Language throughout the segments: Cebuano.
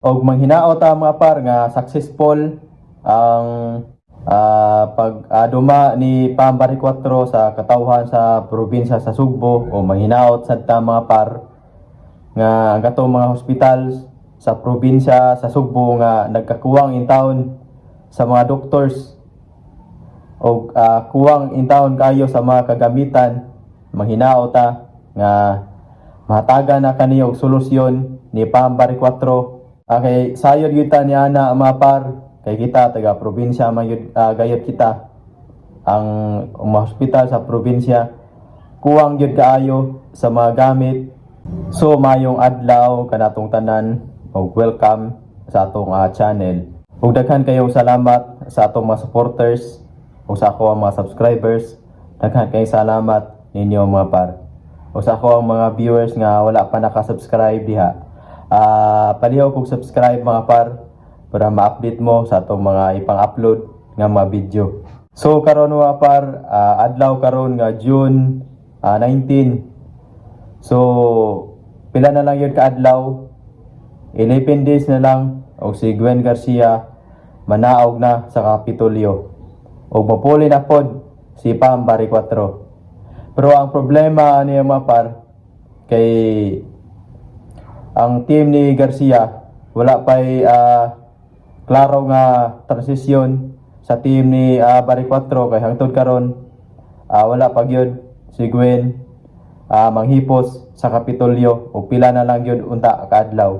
Og manghinaot ta, mga par, nga successful ang pag duma ni Pam Baricuatro sa katawhan sa probinsya sa Sugbo, o manghinaot sad ta, mga par, nga ang katong mga hospitals sa probinsya sa Sugbo nga nagkakuwang intawon sa mga doctors o kuwang intawon kayo sa mga kagamitan, manghinaot ta nga mahatagan na kani og solusyon ni Pam Baricuatro. Okay, sayod gyud ta ni ana, mga par, kay kita taga probinsya man gyud gayud kita. Ang mga hospital sa probinsya kuwang gyud kaayo sa mga gamit. So mayong adlaw kanatong tanan ug welcome sa atong channel. Ug daghan kayong salamat sa atong mga supporters ug sa ako ang mga subscribers. Daghan kayong salamat ninyo, mga par. Ug sa ako ang mga viewers nga wala pa naka-subscribe diha, palihog kog subscribe, mga par, para ma-update mo sa atong mga ipang-upload nga mga video. So karon, mga par, adlaw karon nga June 19. So pila na lang yun kaadlaw, 11 days na lang og si Gwen Garcia manaog na sa Kapitolyo. Og mapuli na pod si Pam Baricuatro. Pero ang problema niya, mga par, kay ang team ni Garcia wala pa'y klaro nga transisyon sa team ni Baricuatro, kay hangtod karon wala pa gyud si Gwen manghipos sa Kapitolyo o pila na lang gyud unta kaadlaw.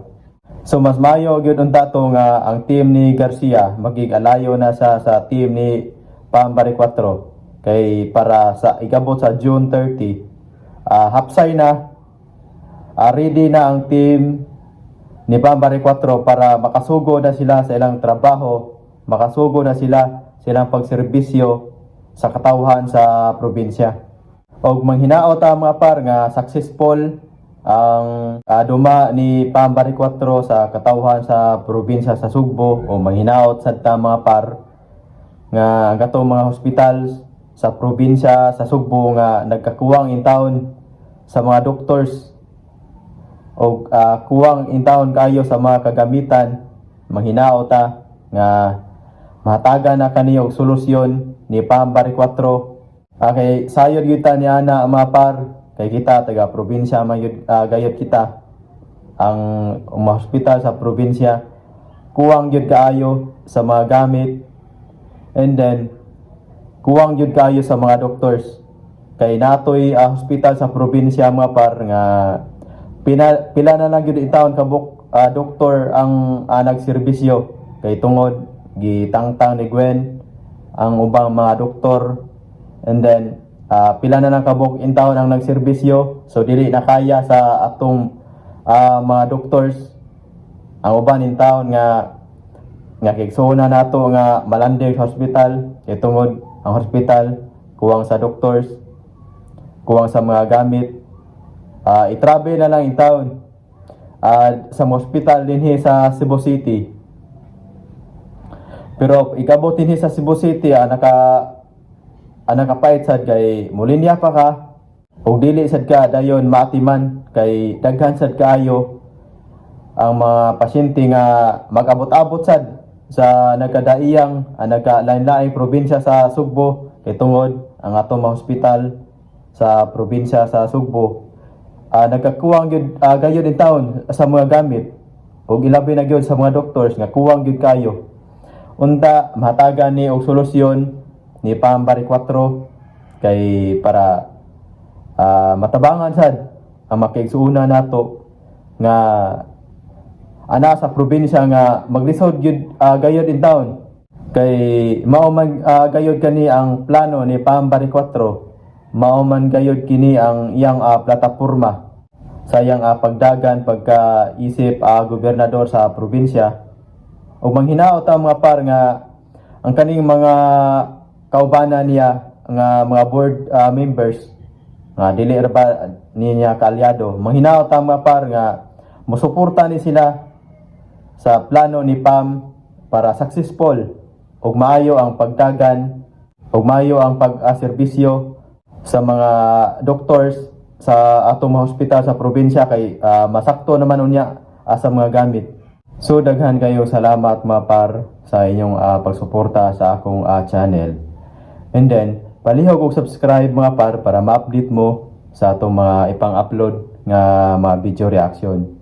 So mas mayo gyud unta to nga ang team ni Garcia magig-alayo na sa team ni Pam Baricuatro, kay para sa igabot sa June 30, hapsay na, ready na ang team ni Pam Baricuatro para makasugo na sila sa ilang trabaho, makasugo na sila sa ilang pagserbisyo sa katawhan sa probinsya. Og manghinaot ta, mga par, nga successful ang duma ni Pam Baricuatro sa katawhan sa probinsya sa Sugbo, o manghinaot sad ta, mga par, nga ang katong mga hospitals sa probinsya sa Sugbo nga nagkakuwang intawon sa mga doctors o kuwang intawon kayo sa mga kagamitan, manghinaot ta nga mahatagan na kani og solusyon ni Pam Baricuatro. Okay, sayod gyud ta ni ana, mga par, kay kita taga probinsya man gyud gayud kita. Ang mga hospital sa probinsya kuwang gyud kaayo sa mga gamit and then kuwang gyud kaayo sa mga doctors, kay natoy hospital sa probinsya, mga par, nga pila na lang gyud intawon kabuk doktor ang nagserbisyo, kay tungod gitangtang ni Gwen ang ubang mga doktor and then pila na lang kabuk intawon ang nagserbisyo, so dili na kaya sa atong mga doctors. Ang uban intawon nga nga kigsuona nato nga malanding sa hospital, kay tungod ang hospital kuwang sa doctors, kuwang sa mga gamit. I-travel na lang in town sa mga hospital dinhi sa Cebu City. Pero ikabot dinhi sa Cebu City, nakapait sad kay mulinya pa ka ug dili sad ka dayon maatiman, kay daghan sad kaayo ang mga pasyente nga mag-abot-abot sad sa nagkadaiyang nagkalain-laing probinsya sa Sugbo, kay tungod ang atong mga hospital sa probinsya sa Sugbo nagkakuwang gyud gayud in town sa mga gamit ug ilabi na gyud sa mga doctors nga kuwang gyud kayo. Unta mahatagan ni og solusyon ni Pam Baricuatro kay para matabangan sad ang makiigsuuna nato nga ana sa probinsya nga maglisod gyud gayud in town, kay mao man gayud kani ang plano ni Pam Baricuatro, mao man gayud kini ang iyang plataporma sa iyang pagdagan pagka isip gobernador sa probinsya. Ug manghinaot ang mga par nga ang kaning mga kaubanan niya nga mga board members nga dili ra ba niya kaalyado, manghinaot ang mga par nga mosuporta ni sila sa plano ni Pam para successful ug maayo ang pagdagan ug maayo ang pag-serbisyo sa mga doctors sa atong mga hospital sa probinsya, kay masakto naman unya sa mga gamit. So daghan kayo salamat, mga par, sa inyong pagsuporta sa akong channel. And then palihog og subscribe, mga par, para ma-update mo sa atong mga ipang-upload nga mga video reaction.